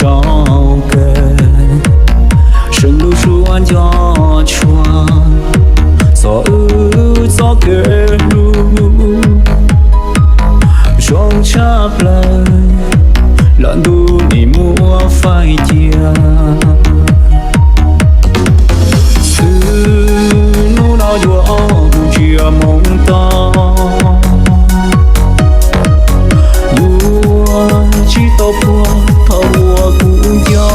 Tau kawg, seem lub suab nco tshua, txog wb txoj kev hlub zoo tshaj plaws, lwm hnub nim muab faib cia. Xwb hnub no yuav mus ntsia moo to, yuav tsis tau puag thaum uas kuv nco.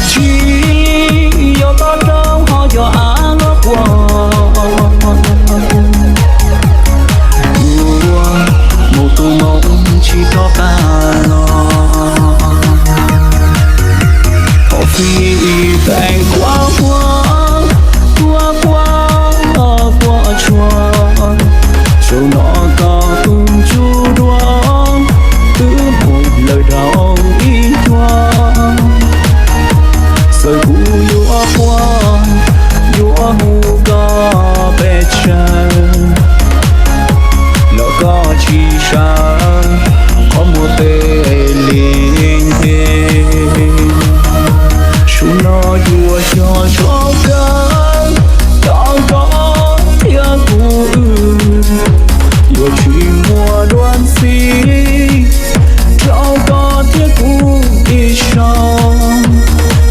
Tsis yog tob rau ho yog av los quaj, yuav mus tus moo tsis rov qab los. Thaum fij teem quaj quaj, quaj quaj, quaj tshua, zaum no koj tus ntsuj duab twb mus lawm dhau ib ncua. Txawm kuv yuav quaj, yuav hu koj pes tsawg los koj tsis sawv, qhov muag qe li nthe. Zaum no yuav yog zaum kawg, tau koj thiab kuv wb yuav tsis muaj dua ntxiv, rau koj thiab kuv ib zaug.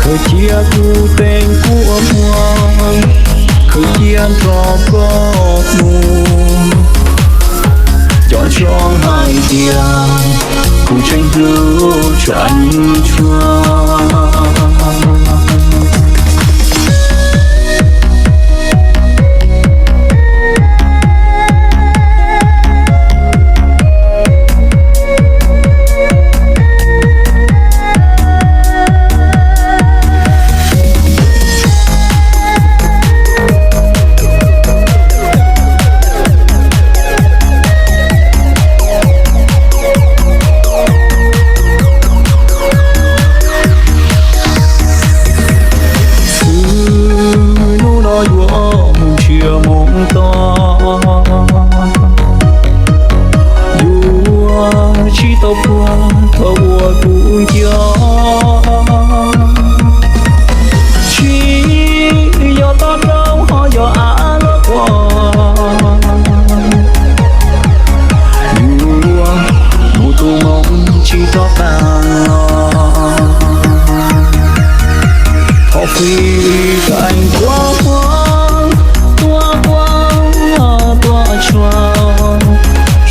Khaws cia kuv teem kua muag, khaws cia nrog koj mus. Nco ntsoov hais tias kuv tseem hlub tseem tshua. Xwb hnub no yuav mus ntsia moo to, yuav tsis tau puag thaum uas kuv nco. Tsis yog tob rau ho yog av los quaj, yuav mus tus moo tsis rov qab los. Thaum fij teem quaj quaj, quaj quaj, quaj tshua,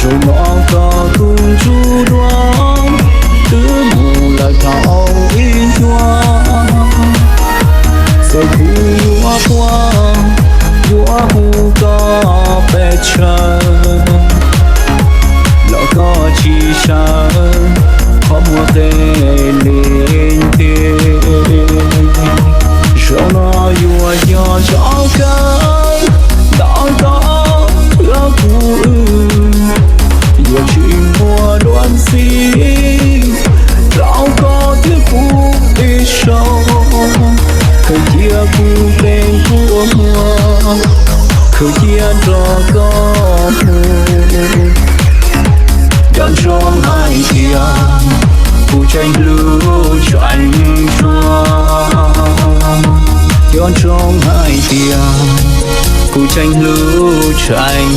zaum no koj tus ntsuj duab twb mus lawm dhau ib ncua. Txawm kuv yuav quaj, yuav hu koj pes tsawg los koj tsis sawv, qhov muag qe li nthe. Zaum no yuav yog zaum kawg, tau koj thiab kuv wb yuav tsis muaj dua ntxiv, rau koj thiab kuv ib zaug. Khaws cia kuv teem kua muag, khaws cia nrog koj mus. Nco ntsoov hais tias kuv tseem hlub tseem tshua. Nco ntsoov hais tias kuv tseem hlub tseem